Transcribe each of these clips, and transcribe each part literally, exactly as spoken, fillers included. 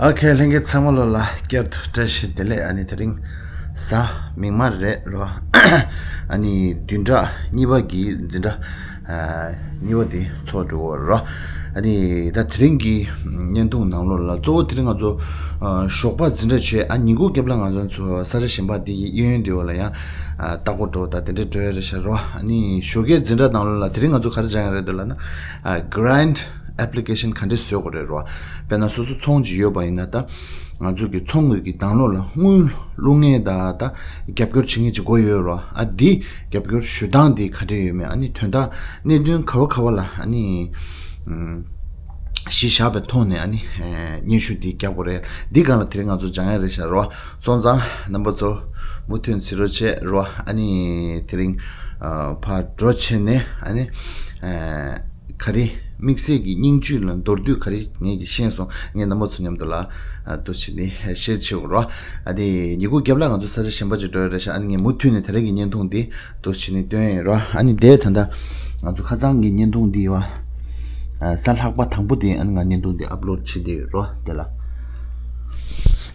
ཨོ་ཁེ། ལྷན་རྒྱས་ཚང་མ་ལོ་ལ་བསྐྱར་དུ་བཀྲ་ཤིས་བདེ་ལེགས། ཨ་ནི་དེ་རིང་གཟའ་མིག་དམར་རེད་རོ། ཨ་ནི་བདུན་ཕྲག་གཉིས་པ་གི་འཛིན་གྲྭ་ཨ་གཉིས་པ་དེ་ཚོགས་འགྲོ་གི་རོ། ཨ་ནི་ད་དེ་རིང་གི་བརྙན་ཐུང་ནང་ལོགས་ལ་གཙོ་བོ་དེ་རིང་ང་ཚོ་ཨ་ཞོགས་པ་འཛིན་གྲྭ་བྱས། ཨ་ཉིན་གུང་རྒྱབ་ལ་ང་ཚོ་ཚོ་ས་ཆ་གཞན་པ་དེ་གཡས་གཡོན་དེ་བ་ལ་ཡང་ཨ་ལྟ་སྐོར་འགྲོ་ད་དེ་འདྲ་འགྲོ་ཡ་རེད་ཤག་རོ། ཨ་ནི་ཞོགས་ཀའི་འཛིན་གྲྭ་ནང་ལོགས་ལ་དེ་རིང་ང་ཚོ་ག་རེ་སྦྱང་ཡ་རེད་འདུག་ལབ་ན། ཨ་grant application ག་འདྲས་བཟོ་དགོས་རེད་རོ། དཔེར་ན་སོ་སོ་ཚོང་ཅིག་ཡོད་པ་ཡིན་ན། ད་ང་ཚོ་གི་ཚོང་དངུལ་གྱི་ནང་ལོགས་ལ་དངུལ་བླུག་མཁན་དང་ད་རྒྱབ་སྐྱོར་བྱེད་མཁན་ཅིག་དགོས་ཡོད་རོ། ཨ་འདི་རྒྱབ་སྐྱོར་ཞུ་སྟངས་འདི་ག་འདྲས་ཡོད་མེད། ཨ་ནི་དོན་དག་གནད་དོན་ག་བ་ག་བ་ལ་ཨ་ནི་ཨམ་གཞི་བཞག་པའི་ཐོག་ནས་ཨ་ནི་ཨེ་སྙན་ཞུ་འདི་རྒྱག་དགོས་རེད། འདི་སྒང་ལ་དེ་རིང་ང་ཚོ་སྦྱང་ཡ་རེད་ཤག་རོ། སོང་ཙང་རྣམ་པ་ཚོ་མུ་མཐུད་གཟིགས་རོགས་བྱེད་རོ། ཨ་ནི་དེ་རིང་ཨ་ཕར་འགྲོ་བྱས་ནས་ཨ་ནི་ཨེ་ག་རེ་དམིགས་བསལ་གྱི་སྙིང་བཅུད་ལ་མདོར་བསྡུས་ག་རེ་ངས་ཀྱིས་ཤེས་སོང་། ངས་རྣམ་པ་ཚོ་མཉམ་དུ་ལ་ཨ་འདུག་བྱས་ནས་ཤེར་བྱེད་དགོས་རོ། ཨ་དེ་ཉིན་གུང་རྒྱབ་ལ་ང་ཚོ་ས་ཆ་གཞན་པ་ཅིག་འགྲོ་ཡ་རེད་ཤག། ཨ་ནི་ངས་མུ་མཐུད་ནས་དེ་རིང་གི་བརྙན་ཐུང་འདི་འདུག་བྱས་ནས་སྟོན་ཡིན་རོ། ཨ་ནི་དེ་ད་ལྟ་ང་ཚོ་ཁ་སང་གི་བརྙན་ཐུང་འདི་ཡོད་ཨ། གཟའ་ལྷག་པ་དང་པོ་དེ་ཨ་ནི་ང་བརྙན་ཐུང་འདི་ཨབ་ལོཌ་བྱེད་དེ་ཡོད་རོ། དེ་ལ།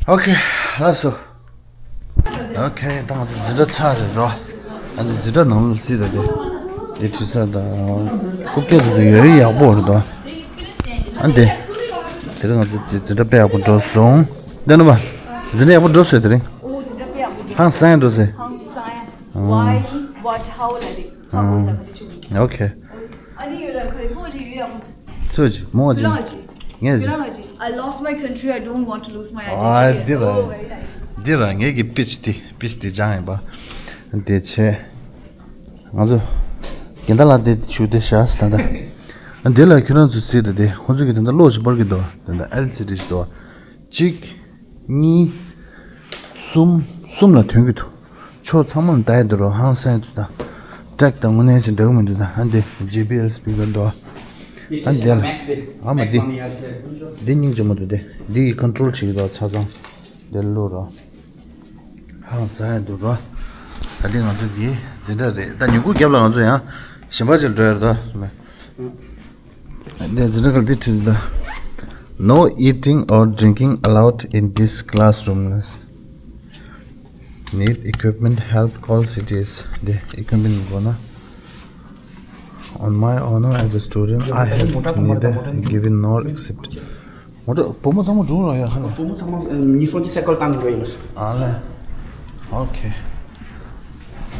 ཨོ་ཁེ། ལགས་སོ། ཨོ་ཁེ། ད་ང་ཚོ་འཛིན་གྲྭ་ཚར་རེད་རོ། ཨ་ནི་འཛིན་གྲྭ་ནང་ལ་སྲིད་ད་དེ། དེ་ཁྲིད་ས་དང་རྐུབ་སྟེགས་དེ་ཚོ་ཡོད་ཡག་པོ་རེད་དོ། ཨ་འདི། དེ་རིང་ང་ཚོ་དེ་འཛིན་གྲྭ་དཔེ་ཡག་པོ་འགྲོ་སོང་། བསྟན་པ། འཛིན་གྲྭ་ཡག་པོ་འགྲོ་སོང་དེ་རིང་། ཨོ་འཛིན་གྲྭ་དཔེ་ཡག་པོ་འགྲོ་སོང་། ཧང་སང་འགྲོ་སོང་། ཧང་སང་། Why? What? How? ལབ་དེ། ཧང་པོ་ཟ་ག་དེ་ཆུ། ཨོ་ཁེ། ཨ་ནི་ཡོད་ར་ཁ་རི་མོ་ཅིག་ཡོད་ཡག་པོ། ཚོད་ཅིག་མོ་ཅིག་ཁྱོད་རང་ཅིག་ངས་ཅིག་ཁྱོད་རང་ཅིག I lost my country, I don't want to lose my identity. ཨ་འདི་ར། Oh, very nice. འདི་ར་ངས་ཀྱི་པིཆ་དེ་པིཆ་དེ་སྦྱང་ཡིན་པ། འདི་བྱས། ང་ཚོ་རྒན་ད་ལ་དེ་ཞུ་དེ་བཞག་ད་ལྟ། འདི་ལ་ཁྱོད་རང་ཚོ་གཟིགས་ད་དེ་ཁོང་ཚོ་གི་ད་ལྟ་གློག་ཅིག་སྤར་གི་འདུག་ད་ལྟ་ཨེལ་སི་ཌི་ཞིག་འདུག་གཅིག་གཉིས། གསུམ། གསུམ་ལ་ཐོན་གྱི་འདུག་ཕྱོགས་ཚང་མ་ལ་ལྟ་ཡི་འདུག་རོ། ཧང་སང་ཡི་འདུག་ད། ཊེག་དང་དངོས་གནས་ཅིག་འདྲ་གི་མི་འདུག་ད། ཨ་འདི་ཇེ་བྷི་ཨེལ་སི་པི་ཀར་འདུག་ཨ་འདི་ལ། ཨ་མ་འདི། འདི་སྙིང་རྗེ་མོ་འདུག་སྟེ། འདི་ཡི་ཀོན་ཊོལ་བྱེད་ཀྱི་འདུག་ཆ་ཚང་། འདི་ལ་བླུག་རོ། ཧང་སང་ཡི་འདུག་རོ། ད་འདི་ང་ཚོ་གི་འཛིན་གྲྭ་རེད། ད་ཉིན་གུང་རྒྱབ་ལ་ང་ཚོ་ཡང་གཞན་པ་ཅིག་འགྲོ་ཡ་རེད་དོ། འདི་འཛིན་གྲྭ་ཁག་འདི་བྲིས་འདུག No eating or drinking allowed in this classroom. Need equipment, help, call C T S. འདི་ཨི་ཀུ་པི་མེན་ཊི་དགོས་ན། On my honor as a student, I have neither given nor accepted. མོ་ཊ་བུ་མོ་ཚང་མ་འགྲོ་རོགས་ཡ་ཧ་ལ། བུ་མོ་ཚང་མ་ཉིས་སོང་གི་སའི་ཀལ་བཏང་ནས་འགྲོ་ཡིན། ཨ་ལེ། ཨོ་ཁེ།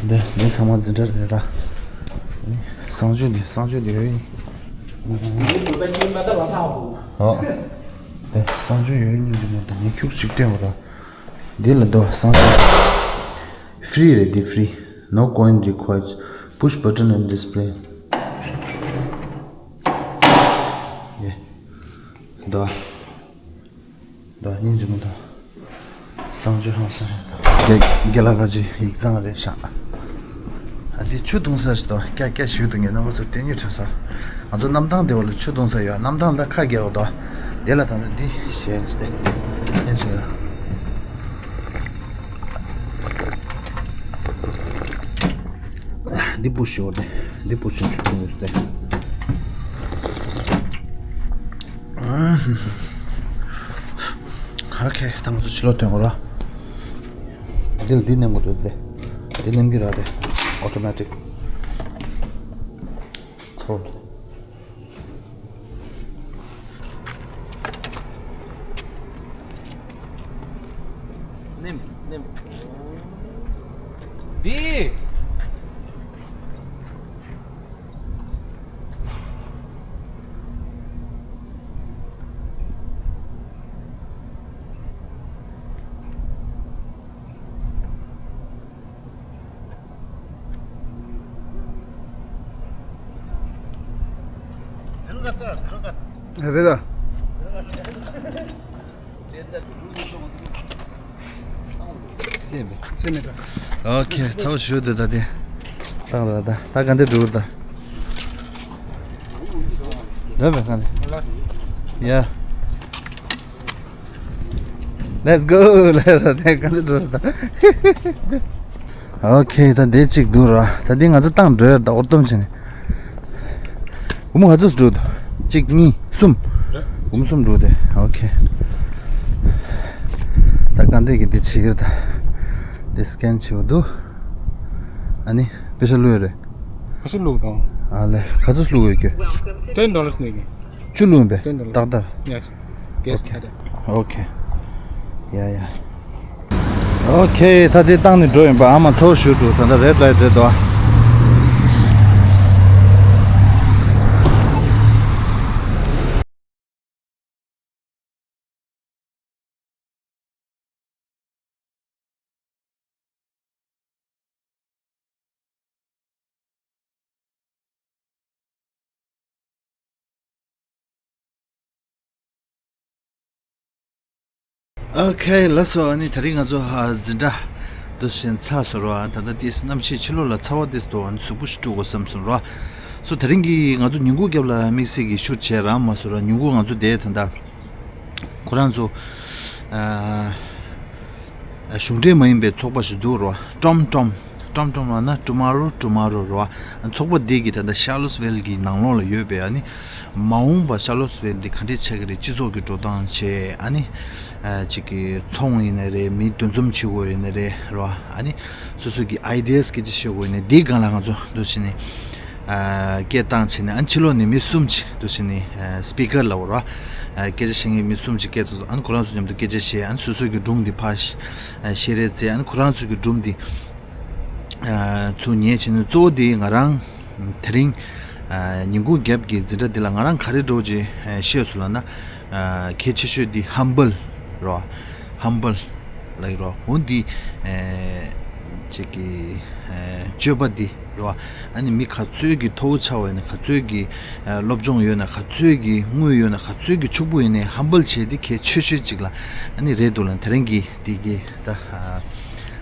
འདི་འདི་ཚང་མ་འཛིན་གྲྭ་རེད་ར། གསང་སྤྱོད་འདི་གསང་སྤྱོད་འདི་ཡོད་ཡིན། ཨོ། འདི་གསང་སྤྱོད་ཡོད་ཡིན་གྱི་མོ་ཊ་ངས་ཁྱུག་ཅིག་སྟོན་པ་ར། འདི་ལ་འདུག་གསང་སྤྱོད། Free རེད་འདི་free. No coin required. Push button and display. ཡེ། འདུག་འདུག་སྙིང་རྗེ་མོ་འདུག་གསང་སྤྱོད་ཧང་སང་ཡོད་འདུག་རྒན་རྒན་ལགས་ཁ་ཅིག་ཡིག་ཚང་རེད་ཤག་ཨ་འདི་ཆུ་བཏུང་ས་ཞིག་འདུག་སྐྱ་སྐྱ་ཞིག་འདུག་ངས་རྣམ་པ་ཚོ་དེ་ཉིད་དྲན་སོང་། ང་ཚོ་གནམ་ཐང་འདི་བ་ལ་ཆུ་བཏུང་ས་ཡོད། གནམ་ཐང་ལ་ཁ་རྒྱག་འདུག་འདི་ལ་ད་ལྟ་འདི་བྱས་ཏེ། ཨེ་བྱས་ར། འདི་པུ་ཤོར་ཏེ། འདི་པུ་ཤོར་ཆུ་བཏུང་ཡོད་ཏེ། ཨོ་ཁེ། ད་ང་ཚོ་ཕྱི་ལོགས་ཐོན་དགོས་ར། འདི་ལ་འདི་མནན་དགོས་འདུག་སྟེ། འདི་མནན་གྱི་ར་སྟེ། ཨོ་ཊོ་མེ་ཊིག་ཚོར། མནན་མནན། འདི། རེད་ད། སེམས་པས། སེམས་མེད་ད། ཨོ་ཁེ། ཚ་བོ་ཞུ་འདོད་ད་དེ། བཏང་ར་ད། ད་ག་འདི་འགྲོ་ད། འགྲོ་བས་ག་ནས། ཡ། Let's go ལ་ར་དེ་ག་འདི་འགྲོ་ད། ཨོ་ཁེ། ད་འདི་གཅིག་འདུག་ར། ད་འདི་ང་ཚོ་བཏང་འགྲོ་ཡ་ད། འོར་སྡོམ་བྱས་ནས། སྒོར་མོ་ག་ཚོད་འགྲོ་འདུག་གཅིག་གཉིས་གསུམ། སྒོར་མོ་གསུམ་འགྲོ་དེ། ཨོ་ཁེ། ཨ་འདི་གི་འདི་བྱེད་ཀྱི་རེད་ད། འདི་སི་ཀེན་བྱེད་དགོས་འདུག་ཨ་ནི་པེ་ཤ་བླུགས་ཡོད་རེད། ཕ་ཤི་ལུག་དང་། ཨ་ལེ་ག་ཚོད་བླུགས་ཡོད་ཀྱི། ten dollars ནས་ཀྱི། བཅུ་བླུགས་ཡིན་པས། ten dollars ཏག་ཏག་ཡ། ཀེ་སི་ཨོ་ཁེ། ཨོ་ཁེ། ཡ་ཡ། ཨོ་ཁེ། ད་དེ་བཏང་ནས་འགྲོ་ཡིན་པ། ཨ་མ་ཚོར་ཞུ་འགྲོ། ད་ལྟ་རེད་ལའིཊ་རེད་དོ། ཨོ་ཁེ། ལགས་སོ། ཨ་ནི་དེ་རིང་ང་ཚོ་ཨ་འཛིན་གྲྭ་འདུག་བཞིན་ཚར་སོང་ར། ད་ལྟ་ཏིས་གནམ་གཤིས་ཕྱི་ལོགས་ལ་ཚ་བ་ཏིས་འདུག་ཨ་ནི་གཟུགས་པོ་ཞིག་དཀྲུག་དགོས་བསམ་སོང་ར། སོ་དེ་རིང་གི་ང་ཚོ་ཉིན་གུང་རྒྱབ་ལ་དམིགས་བསལ་གྱི་ཤུ་བྱས་རག་མ་སོང་ར། ཉིན་གུང་ང་ཚོ་དེ་ད་ལྟ་ཁོ་རང་ཚོ་ཨ་གཞུང་འབྲེལ་མ་ཡིན་པའི་ཚོགས་པ་ཞིག་འདུག་ར། ཀྲོམ་ཀྲོམ། ཀྲོམ་ཀྲོམ་ལབ་ན་ཀྲུ་མ་རུ། ཀྲུ་མ་རུ་ར། ཚོགས་པ་འདི་གི་ད་ལྟ་ཤར་ལོས་ཝེལ་གྱི་ནང་ལོགས་ལ་ཡོད་པའི་ཨ་ནི་མ་འོངས་པ་ཤར་ལོས་ཝེལ་འདི་ག་འདྲས་ཆགས་ཀྱི་རེད། སྤྱི་ཚོགས་ཀྱི་འགྲོ་སྟངས་བྱས། ཨ་ནི་ཨ་ཅིག་གི་ཚོང་ཡིན་ནའི་རེད། མི་འདུ་འཛོམས་བྱེད་དགོས་ཡིན་ནའི་རེད་ར། ཨ་ནི་སོ་སོ་གི་ཨའི་ཌི་ཡ་སི་སྐད་ཆ་བཤད་དགོས་ཡིན་ནའི་འདིའི་སྒང་ལ་ང་ཚོ་འདུག་བྱས་ནས་ཨ་སྐད་བཏང་བྱས་ནས། ཨ་ནི་ཕྱི་ལོགས་ནས་མི་གསུམ་ཅིག་འདུག་བྱས་ནས་ཨ་སི་པི་ཀར་ལབ་དགོས་ར། ཨ་སྐད་ཆ་བཤད་མཁན་མི་གསུམ་ཅིག་སྐད་བཏང་སོང་། ཨ་ནི་ཁོ་རང་ཚོ་མཉམ་དུ་སྐད་ཆ་བཤད། ཨ་ནི་སོ་སོ་གི་སྒྲུང་འདི་ཕར་བཤད་རེས་བྱས། ཨ་ནི་ཁོ་རང་ཚོ་གི་སྒྲུང་འདི་ཚུར་ཉན་བྱས་ནས། གཙོ་བོ་དེ་ང་རང་དེ་རིང་ཨ་ཉིན་གུང་རྒྱབ་ཀྱི་འཛིན་གྲྭ་འདི་ལ་ང་རང་ག་རེ་འདྲ་བོ་ཅིག་ཤེས་སོང་ལབ་ན། ཨ་གལ་ཆེ་ཤོས་འདི་ཧམ་བལ་རོ། ཧམ་བལ་ལབ་ཀྱི་རོ། འོ་འདི་ཨ་ཅིག་གི་ཨ་སྤྱོད་པ་འདི་རོ། ཨ་ནི་མི་ག་ཚོད་ཀྱི་མཐོ་བོ་ཆགས་པ་ཡིན་ན། ག་ཚོད་ཀྱི་ཨ་སློབ་སྦྱོང་ཡོད་ན། ག་ཚོད་ཀྱི་དངུལ་ཡོད་ན། ག་ཚོད་ཀྱི་ཕྱུག་པོ་ཡིན་ནའི་ཧམ་བལ་བྱས་ཏེ་གལ་ཆེ་ཤོས་ཅིག་ལ་ཨ་ནི་རེད་འདུག་ལབ། དེ་རིང་གི་འདི་གི་ད་ཨ་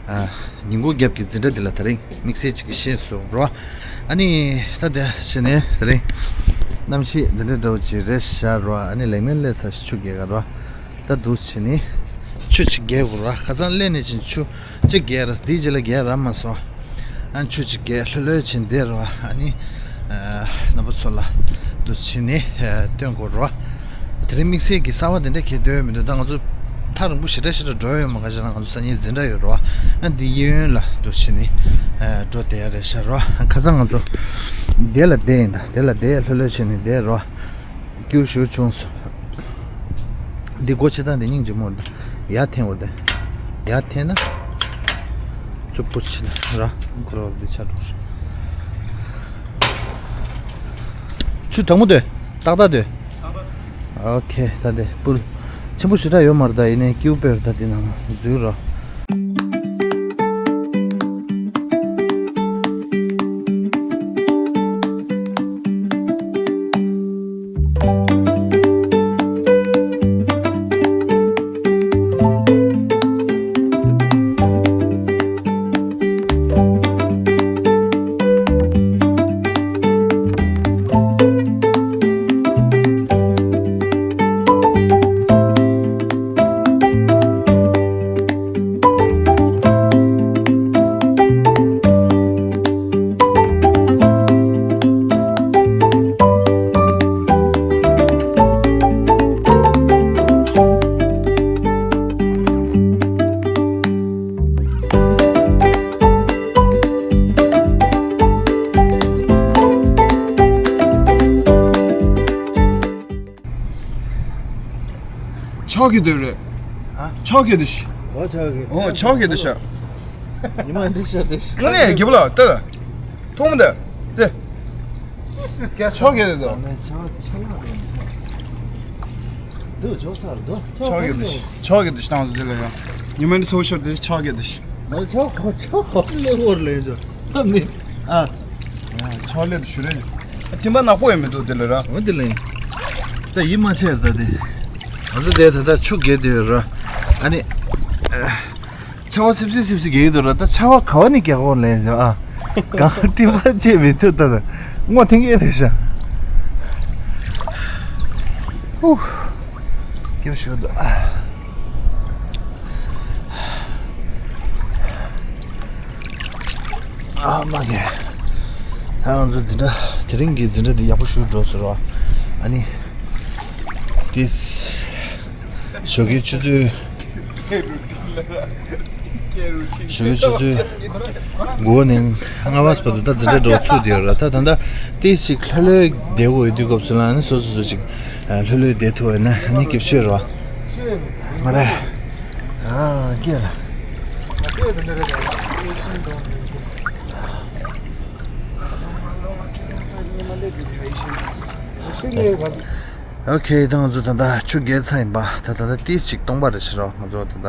ཨ་ཉིན་གུང་རྒྱབ་ཀྱི་འཛིན་གྲྭ་འདི་ལ་དེ་རིང་དམིགས་བསལ་ཅིག་གི་ཤེས་སོང་རོ། ཨ་ནི་ད་དེ་བྱས་ནས་དེ་རིང་གནམ་གཤིས་འདི་འདྲ་འདྲ་བོ་ཅིག་རེད་ཤག་རོ། ཨ་ནི་ལེགས་མེད་སླེབས་ཚར་ཤག་ཆུ་རྒྱག་ག་རོ། ད་འདུག་བྱས་ནས་ཆུ་ཅིག་རྒྱག་དགོས་རོ། ཁ་སང་སླེབས་ནས་ཅིག་ཆུ་ཅིག་རྒྱག་ར། འདིའི་རྗེས་ལ་རྒྱག་རག་མ་སོང་། ཨ་ཆུ་ཅིག་རྒྱག་ལྷོད་ལྷོད་བྱས་བསྡད་རོ། ཨ་ནི་ཨ་རྣམ་པ་ཚོ་ལ་འདུག་བྱས་ནས་ཨ་སྟོན་དགོས་རོ། དེ་རིང་དམིགས་བསལ་གྱི་གསར་པ་དེ་འདྲ་གང་ཡང་སྟོན་ཡོད་མི་འདུག་ད་ང་ཚོ་ཐག་རིང་པོ་ཞེ་དྲག་ཞེ་དྲག་འགྲོ་ཡོད་མ། ག་ཅི་ན་ང་ཚོ་སང་ཉིན་འཛིན་གྲྭ་ཡོད་རོ། ཨ་འདི་གཡས་གཡོན་ལ་འདུག་བྱས་ནས་ཨ་འགྲོ་བསྡད་ཡ་རེད་ཤག་རོ། ཁ་སང་ང་ཚོ་དེ་ལ་བསྡད་ཡིན། ད་དེ་ལ་བསྡད་ལྷོད་ལྷོད་བྱས་ནས་བསྡད་རོ། སྐྱུར་ཞུ་བྱུང་སོང་། འདི་སྒོ་ཕྱེ་སྟངས་དེ་སྙིང་རྗེ་མོ་རེད། ཡར་འཐེན་དགོས་ཏེ། ཡར་འཐེན་ན་ཙུབ་པོ་ཕྱིན་ན་ར། ཁོ་ར་འདི་ཆགས་འགྲོ། ཆུ་གྲང་མོ་འདུག་ཏག་ཏག་འདུག་ཨོ་ཁེ། ད་དེ་པུལ་ཆེན་པོ་ཞེ་དྲག་ཡོད་མ་རེད། ད་ཡིན་ནའི་སྐྱིད་པོ་དཔེ་རེད། ད་དེ་ནང་འཛུལ་རོགས། ཆོག་གི་འདུག་རེད། ཨ། ཆོག་གི་འདུག་ཤག་ཨོ་ཆོག་གི། ཨོ་ཆོག་གི་འདུག་ཤག་ཉི་མ་འདི་ཤར་ཏེ་ཤག་ངོ་ནས་རྒྱབ་ལ་ལྟ། མཐོང་མི་འདུག་ལྟ། ཆོག་གི་འདུག་འདུག་ཆོག་ས་རེད་འདུག་ཆོག་གི་འདུག་ཆོག་གི་འདུག་ཤག་ཏང་སོ་དེ་ལ་ཡ། ཉི་མ་འདི་ཚོ་ཤར་ཏེ་ཆོག་གི་འདུག་ཤག་མ་ཆོག་གོ་ཆོག་གོ་ལེ་འོར་ལེ་ཇོ། ཨ་མི། ཨ། ཕྱག་ལས་དུ་ཞུ་རེད། ཨ་ཐིམ་པ་ནག་པོ་ཡོད་མི་འདུག་དེ་ལ་ར། འོ་དེ་ལ་ཡིན། ད་ཡིད་མ་ཆེས་ད་དེ། ང་ཚོ་དེ་ད་ལྟ་ཆུ་རྒྱག་དུས་ར། ཨ་ནི། ཨ། ཆར་པ་སིབ་སིབ་སིབ་སིབ་རྒྱག་གི་འདུག་ར། ད་ཆར་པ་ག་བ་ནས་རྒྱག་འོང་ལན་ཞོ་ཨ། གང་ཐིམ་པ་བཅད་མི་ཐུབ་ད་ད། སྔོ་ཐིང་ངེ་རེད་ཤག་ཧུ། སྐྱིད་ཞུ་ད། ཨ་མ་གི། ཨ་ང་ཚོ་འཛིན་གྲྭ་དེ་རིང་གི་འཛིན་གྲྭ་འདི་ཡག་པོ་ཞུ་འགྲོ་ཟེར་རོ། ཨ་ནི། དེ། ཞོགས་ཀའི་ཆུ་ཚོད། ཞོགས་པའི་ཆུ་ཚོད་དགུ་པ་ནས་ལྔ་པ་བར་དུ་ད་འཛིན་གྲྭ་འགྲོ་ཚུགས་བསྡད་ཡོད་ར། ད་ད་ལྟ་ཏོག་ཙམ་ལྷོད་ལྷོད་བསྡད་དགོས་ཡོད་དུས་སྐབས་སུ་ལ་ནི་སོ་སོ་སོ་ཅིག་ལྷོད་ལྷོད་བསྡད་ཐུབ་པ་ཡིན་ན་ནི་སྐྱིད་ཤོས་རེད་བ། མ་རེད། ཨ་སྐྱིད་ལ། ཨོ་ཁེ། ད་ང་ཚོ་ད་ལྟ་ཆུ་བརྒལ་ཚར་ཡིན་པ། ད་ད་ལྟ་ཏོག་ཙམ་སྟོང་པ་རེད་ཤག་རོ། ང་ཚོ་ད་ལྟ་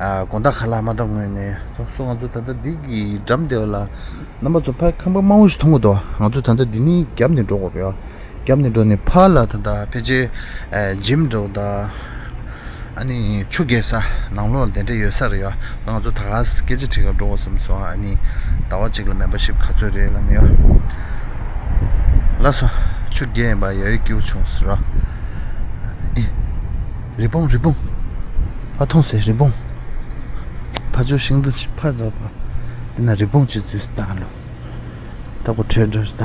ཨ་དགོང་དག་ཁ་ལག་མ་བཏང་སྔོན་ནས་སོ་སོ་ང་ཚོ་ད་ལྟ་འདི་གི་འགྲམ་དེ་ལ་རྣམ་པ་ཚོ་ཕར་ཁང་པ་དམའ་བོ་ཞིག་མཐོང་གི་འདུག་ང་ཚོ་ད་ལྟ་འདི་ནས་རྒྱབ་ནས་འགྲོ་དགོས་རེད། རྒྱབ་ནས་འགྲོ་ནས་ཕར་ལ་ད་ལྟ་ཕལ་ཆེར་ཨ་ཇིམ་འདྲ་བོ་དང་། ཨ་ནི་ཆུ་བརྒལ་ས་ནང་ལོགས་ལ་དེ་འདྲ་ཡོད་ས་རེད་ཡ། ང་ཚོ་ད་ག་སེ་སྐད་ཆ་དྲི་ག་འགྲོ་དགོས་བསམ་སོང་། ཨ་ནི་ཟླ་བ་གཅིག་ལ་མེམ་བར་ཤིབ་ག་ཚོད་རེད་ལབ་ནས་ཡ། ལགས་སོ། ཆུ་བརྒལ་ཡིན་པ་ཡ་ཡོད་སྐྱིད་པོ་བྱུང་ཟེར་རོ། ཨེ། རི་བོང་རི་བོང་། ཕར་མཐོང་ཟེར་རི་བོང་། ཕར་ཕྱོགས་ཤིང་སྡོང་ཕར་ལ་ཕར། དེ་ན་རི་བོང་ཅིག་འཛུལ་སྟངས་ལོ། ད་ཁོ་བྲོས་འགྲོ་ད།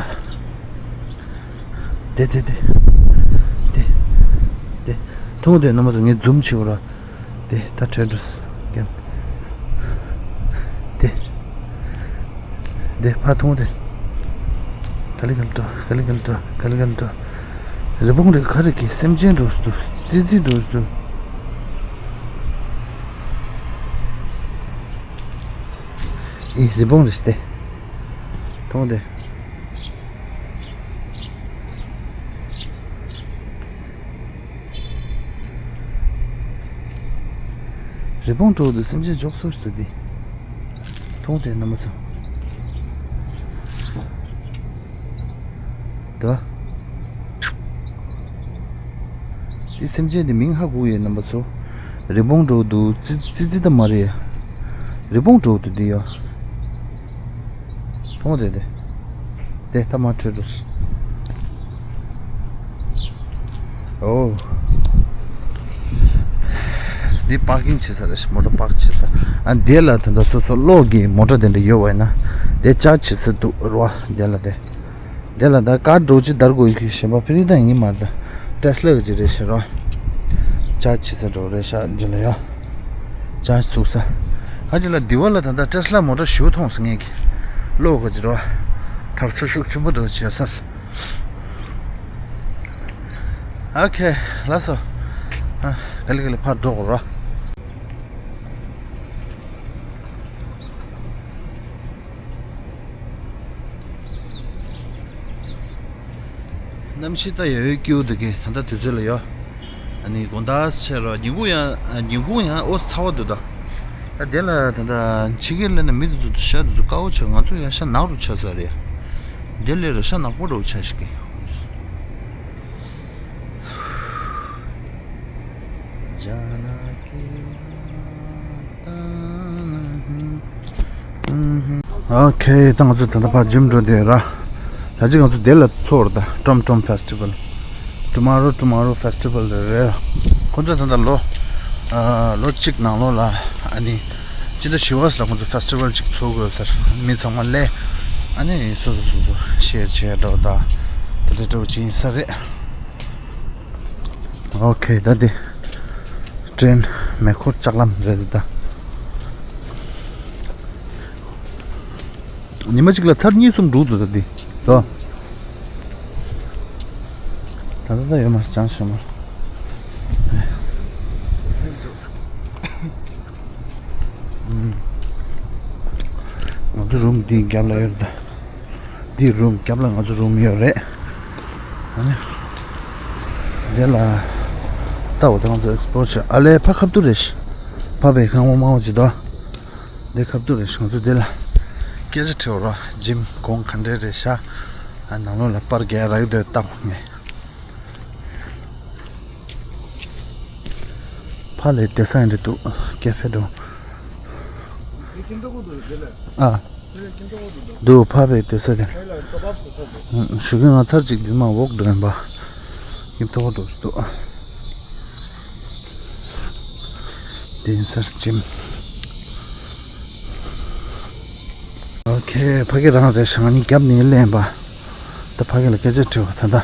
དེ་དེ་དེ། དེ། དེ། མཐོང་དེ་རྣམ་པ་ཚོ་ངས་ཛུམ་བྱེད་འོ་ར། དེ་ད་བྲོས་འགྲོ་སོང་། དེ། དེ་ཕར་མཐོང་དེ། ག་ལེ་ག་ལེ་འགྲོ། ག་ལེ་ག་ལེ་འགྲོ། ག་ལེ་ག་ལེ་འགྲོ། རི་བོང་རེད་ག་རེ་གི་སེམས་ཅན་འགྲོ་སུ་འདུག་ཙི་ཙི་འགྲོ་སུ་འདུག་ཨེ་རི་བོང་རེད་དེ། མཐོང་དེ། རི་བོང་འགྲོ་འདུག་སེམས་ཅན་འཇོག་སོ་ཞིག་འདུག་འདི། མཐོང་དེ་རྣམ་པ་ཚོ། ད། འདི་སེམས་ཅན་འདི་མིང་ཧ་གོ་ཡོད་རྣམ་པ་ཚོ། རི་བོང་འགྲོ་འདུག་ཙི་ཙི་ཙི་ད་མ་རེད། རི་བོང་འགྲོ་འདུག་འདི་ཡ། མཐོང་དེ་དེ། དེ་ཐ་མ་འཕྲོད་འགྲོ། ཨོ། འདི་པར་ཀིང་བྱེད་ས་རེད། མོ་ཊ་པར་ཀ་བྱེད་ས། ཨ་འདི་ལ་ད་ལྟ་སོ་སོ་གློག་གི་མོ་ཊ་དེ་འདྲ་ཡོད་པ་ཡིན་ན། དེ་ཅར་ཇི་བྱེད་ས་འདུག་རོ། འདི་ལ་དེ། འདི་ལ་ད་ཀར་འགྲོ་ཅི་དར་དགོས་ཡོད་གི་ཞེན་པ་ཕི་རི་ད་ཡིན་མ་རེད་ད། ཏེ་སི་ལ་གི་ཅི་རེད་ཤེས་རོ། ཅར་ཇི་བྱེད་ས་འགྲོ་རེད་ཤག་འདི་ལ་ཡ། ཅར་ཇི་བཙུགས་ས། ཁ་ཅིག་ལ་འདི་བ་ལ་ད་ལྟ་ཏེ་སི་ལ་མོ་ཊ་ཞུ་མཐོང་སོང་ངས་གི། གློག་གི་ཅི་རོ། དར་ཚུལ་ཤུགས་ཆེན་པོ་འགྲོ་བྱེད་ས། ཨོ་ཁེ། ལགས་སོ། ཨ། ག་ལེ་ག་ལེ་ཕར་འགྲོ་དགོས་རོ། གནམ་གཤིས་ད་ཡ་ཡོད་སྐྱིད་པོ་འདུག་གི། ད་ལྟ་དུས་ཚོད་ལ་ཡོད། ཨ་ནི་དགོང་དག་ཕྱེད་རོ། ཉིན་གུང་ཡང་ཉིན་གུང་ཡང་ཨོ་ཚ་བ་འདུག་ད། ད་དེ་ལ་ད་ལྟ་ཕྱི་རྒྱལ་ལ་ན་མི་དེ་ཚོ་ཤ་དེ་ཚོ་དཀར་པོ་ཆགས། ང་ཚོ་ཡང་ཤ་ནག་རུ་ཆགས་ས་རེད། དེ་ལས་ར་ཤ་ནག་པོ་རུ་ཆགས་ཤིག་གི། ཨོ་ཁེ། ད་ང་ཚོ་ད་ལྟ་ཕར་ཇིམ་འགྲོ་བསྡད་ར། ད་ཅི་ང་ཚོ་དེ་ལ་ཚོར་ད་ཀྲོམ་ཀྲོམ་ཕེ་སི་ཊི་ཝལ། ཊུ་མོ་རོ་ཊུ་མོ་རོ་ཕེ་སི་ཊི་ཝལ་རེད། ཁོ་ཚོ་ད་ལྟ་ལོ་ཨ་ལོ་གཅིག་ནང་ལོགས་ལ་ཨ་ནི་སྤྱི་ཟླ་བཞི་པ་ལ་ཁོ་ཚོ་ཕེ་སི་ཊི་ཝལ་གཅིག་ཚོགས་དགོས་ཟེར། མི་ཚང་མ་སླེབས། ཨ་ནི་སོ་སོ་སོ་སོ་ཤེར་བྱས་འགྲོ་ད། དེ་འདྲ་འགྲོ་ཅི་ཡིན་ས་རེད། ཨོ་ཁེ། ད་དེ་ཀྲེན་མེ་འཁོར་ལྕགས་ལམ་རེད་ད། ཉི་མ་གཅིག་ལ་ཚར་གཉིས་གསུམ་འགྲོ་འདུག་ད་དེ་དོ། ད་ད་ད་ཡོད་མ་རེད། ཅང་ཤོད་མ་རེད། ང་ཚོ་རུམ་འདིའི་རྒྱབ་ལ་ཡོད་ད། འདི་རུམ་རྒྱབ་ལ་ང་ཚོ་རུམ་ཡོད་རེད། ཨ་ནི། འདི་ལ་ལྟ་འོ་ད་ང་ཚོ་ཨེག་སི་པོ་ལོར་བྱེད། ཨ་ལས་ཕ་ཁབ་ཏུ་རེད། ཕ་བའི་ཁང་བ་མང་བོ་ཅིག་དོ། འདི་ཁབ་ཏུ་རེད། ང་ཚོ་འདི་ལ་སྐད་ཆ་དྲི་འོ་ར། ཇིམ་གོང་ག་འདྲས་རེད་ཤག་ཨ་ནང་ལོགས་ལ་པར་རྒྱག་རག་ཡོད་དོ་ལྟ་འོ་ངས། ཕ་ལས་བསྡད་ས་ཡིན་འདྲ་འདུག་ཀེ་ཧྥེ་འགྲོ། ཨ། འདུག་ཕ་བས་བསྡད་ས་དེ། ཞུ་གི་ང་ཚར་གཅིག་འདི་མ་འོག་འགྲོ་ཡིན་པ། ཡིན་ཐོག་འགྲོ་སུ་འདུག་དེ་ཡིན་སར་ཇིམ། ཨོ་ཁེ། ཕ་གི་རང་རེད་ཤག་ཨ་ནི་རྒྱབ་ནས་ལེན་པ། ད་ཕ་གི་ལ་སྐད་ཆ་དྲི་བ་ད་ད།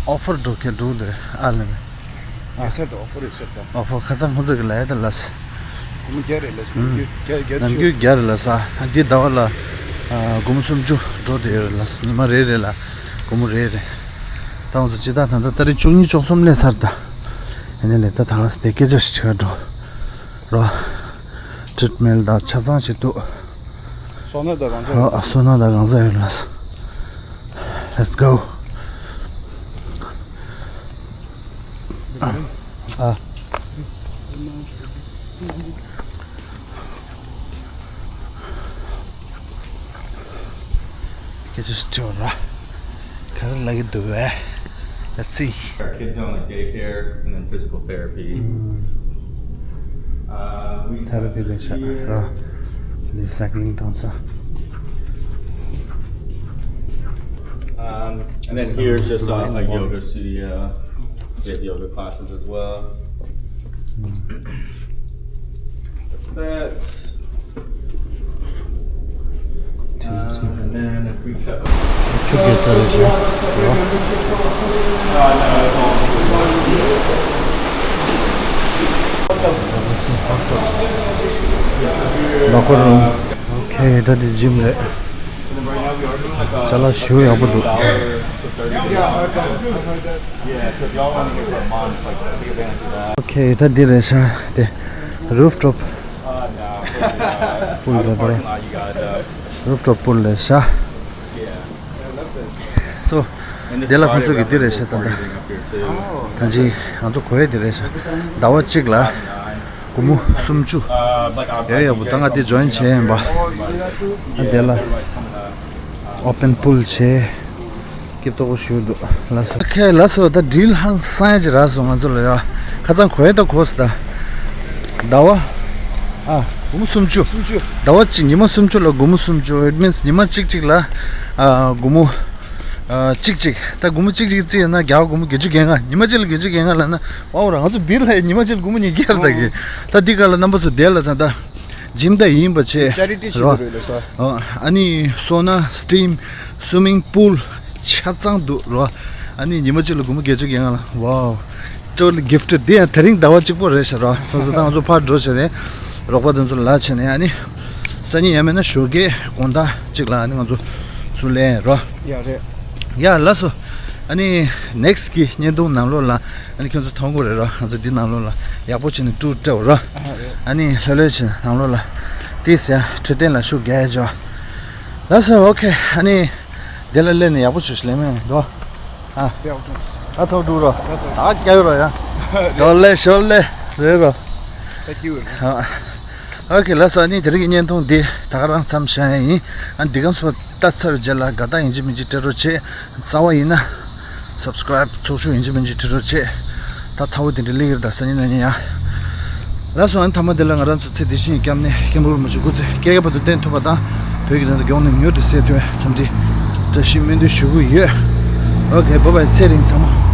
ཨོ་ཕར་འགྲོ་ཁེ་འགྲོ་འདི་རེད་ཨ་ལེ། ཨོ་ཕར་ཁ་སང་ཁོ་ཚོ་གི་ལ་ཡ་ད་ལ་སེ། ནམ་རྒྱུན་བརྒྱ་རེད་ལ་ཟེར། ནམ་རྒྱུན་བརྒྱ་རེད་ལ་ཟེར། འདི་ཟླ་བ་ལ་ཨ་སྒོར་མོ་སུམ་ཅུ་འགྲོ་བསྡད་ཡོད་རེད་ལ་ཟེར། ཉི་མ་རེ་རེ་ལ་སྒོར་མོ་རེ་རེ། ད་ང་ཚོ་སྤྱི་བཏང་ད་ལྟ་ཏ་རིག་བཅུ་གཉིས་བཅུ་གསུམ་སླེབས་ཚར་ད། ཡིན་ནའི་ལས་ད་ད་ལ་དེ་སྐད་ཆ་ཞིག་དྲི་ག་འགྲོ་རོ། ཊི་རིཊ་མེནཊ་དང་ཆ་ཚང་ཞིག་འདུག་སོ་ན་དང་གང་ཟག་ཨ་སོ་ན་དང་གང་ཟག་ཡོད་ལ། Let's go. ཨ། སྐད་ཆ་ཞིག་དྲི་བ་ར། ག་རེ་ལབ་ཀྱི་འདུག་བས། Let's see. Our kids on, like, daycare and then physical therapy. Uh, we have ཐེ་ར་པི་ལས་ཤག་here ར། འདི་སའི་ཀི་ལིང་གཏོང་ས། Um, and then here's just a, a yoga studio. So we have yoga classes as well. That's that. Um, and then if we cut. ཆུ་གེ་ས་རེད་ཤག་ར། ལ་ཁོ་རང་། ཨོ་ཁེ། ད་འདི་ཇིམ་རེད། ཅ་ལག་ཞེ་པོ་ཡག་པོ་འདུག་ཨོ་ཁེ། ད་འདི་རེད་ཤག་དེ་རུབ་ཊོབ་པུལ་རེད་ད། རུབ་ཊོབ་པུལ་རེད་ཤག་སོ། དེ་ལ་ཁོང་ཚོ་གི་འདི་རེད་ཤག་ད་ལྟ། ད་ཅི་ང་ཚོ་གོ་ཡས་འདི་རེད་ཤག་ཟླ་བ་གཅིག་ལ་སྒོར་མོ་སུམ་ཅུ་ཡོད་ཡོད་པོ། ད་ང་འདི་ཇོ་ཡིན་བྱས་ཡིན་པ། ཨ་དེ་ལ་ཨོ་པན་པུལ་བྱས། སྐྱིད་ཏོག་པོ་ཞུ་འདུག་ལགས་སོ། ཨོ་ཁེ་ལགས་སོ། ད་ཌིལ་ཧང་སང་ཡ་ཅིག་རག་སོང་ང་ཚོ་ལ་ཡ། ཁ་སང་གོ་ཡས་ད་གོ་སོང་ད། ཟླ་བ། ཨ། སྒོར་མོ་སུམ་ཅུ། སུམ་ཅུ། ཟླ་བ་གཅིག་ཉི་མ་སུམ་ཅུ་ལ་སྒོར་མོ་སུམ་ཅུ། It means ཉི་མ་གཅིག་གཅིག་ལ། ཨ། སྒོར་མོ། ཨ། གཅིག་གཅིག་ད་སྒོར་མོ་གཅིག་གཅིག་བརྩིས་ཡོད་ན་རྒྱ་གར་སྒོར་མོ་བརྒྱད་ཅུ་གྱ་ལྔ། ཉི་མ་གཅིག་ལ་བརྒྱད་ཅུ་གྱ་ལྔ་ལབ་ན། ཝའོ་ར། ང་ཚོ་སྦིར་ལ་ཉི་མ་གཅིག་ལ་སྒོར་མོ་ཉིས་བརྒྱ་རེད་ད་གི། ད་འདི་ག་ལ་རྣམ་པ་ཚོ་བསྡད་ལ་ད་ད། ཇིམ་ད་ཡིན་པ་བྱས། ཅེ་རི་ཊི་བྱེད་རོ། དགོས་རེད་ལགས་སོ། ཨ་ནི་སོ་ན། སི་ཊིམ། སུའི་མིང་པུལ། ཆ་ཚང་འདུག་རོ། ཨ་ནི་ཉི་མ་གཅིག་ལ་སྒོར་མོ་བརྒྱད་ཅུ་གྱ་ལྔ་ལ། ཝའོ། Totally gifted. དེ་ཡང་དེ་རིང་ཟླ་བ་གཅིག་པོ་རེད་ཤག་རོ། སོ་སོ་ད་ང་ཚོ་ཕར་འགྲོ་བྱས་ནས་རོགས་པ་དེ་ཚོ་ལ་བྱས་ནས། ཨ་ནི་སང་ཉིན་ཡང་མིན་ན་ཞོགས་ཀས་དགོང་དག་གཅིག་ལ་ཨ་ནི་ང་ཚོ་ཚུར་ལེན་རོ། ཡ་རེད། ཡ་ལགས་སོ། ཨ་ནི་ནེག་སི་ཊི་གི་བརྙན་ཐུང་ནང་ལོགས་ལ་ཨ་ནི་ཁྱོད་ཚོ་མཐོང་གི་རེད་རོ། ང་ཚོ་འདི་ནང་ལོགས་ལ་ཡག་པོ་བྱས་ནས་ཀྲུག་སྤྲད་རོ། ཨ་རེད། ཨ་ནི་ལྷོད་ལྷོད་བྱས་ནང་ལོགས་ལ་ཏིས་ཡ་འཕྲོད་བསྟེན་ལ་ཤུགས་རྒྱག་ཡ་ཅོ། ལགས་སོ། ཨོ་ཁེ། ཨ་ནི་དེ་ལ་སླེབས་ནས་ཡག་པོ་བྱོས་ཤིག་ལེ་མེ་འགྲོ། ཨ། ད་ཚོགས་འགྲོ་རོ། ད་རྒྱག་རོ་ཡ། ལོ་ལེ་ཞོ་ལེ་ཟེར་རོ། Thank you. ཨོ་ཁེ་ལགས་སོ། ཨ་ནི་དེ་རིང་གི་བརྙན་ཐུང་འདི་ད་ག་རང་མཚམས་བཞག་ཡ་ཡིན། ཨ་ནི་འདི་གམ་སོ་ལྟ་ཚར་བའི་རྗེས་ལ་དགའ་རྟགས་ཡིན་གཅིག་མིན་གཅིག་སྤྲད་རོགས་བྱེད། རྩ་བ་ཡིན་ན་སབ་སི་ཀ་རའིབ་ཚོགས་ཞུགས་ཡིན་གཅིག་མིན་གཅིག་སྤྲད་རོགས་བྱེད། ད་ཚ་བོ་དེ་འདྲ་སླེབས་ཀྱི་རེད་ད་སང་ཉིན་གནངས་ཉིན་ཡ། ལགས་སོ། ཨ་ནི་མཐའ་མ་དེ་ལ་ང་རང་ཚོ་ཚེ་འདི་ཕྱི་གཉིས་སྐྱབས་གནས་མཁན་པོ་རིན་པོ་ཆེ་སྐུ་ཚེ་བསྐལ་བརྒྱའི་བར་དུ་བརྟན་ཐུབ་པ་དང་། བོད་ཀྱི་དོན་དུ་མགྱོགས་ནས་མྱུར་དུ་སྲིད་དོན་འཚམས་འདྲི་བཀྲ་ཤིས་སྨོན་འདུན་ཞུ་གི་ཡོད། ཨོ་ཁེ། བཱའི་བཱའི། ཚེ་རིང་ཚང་མ།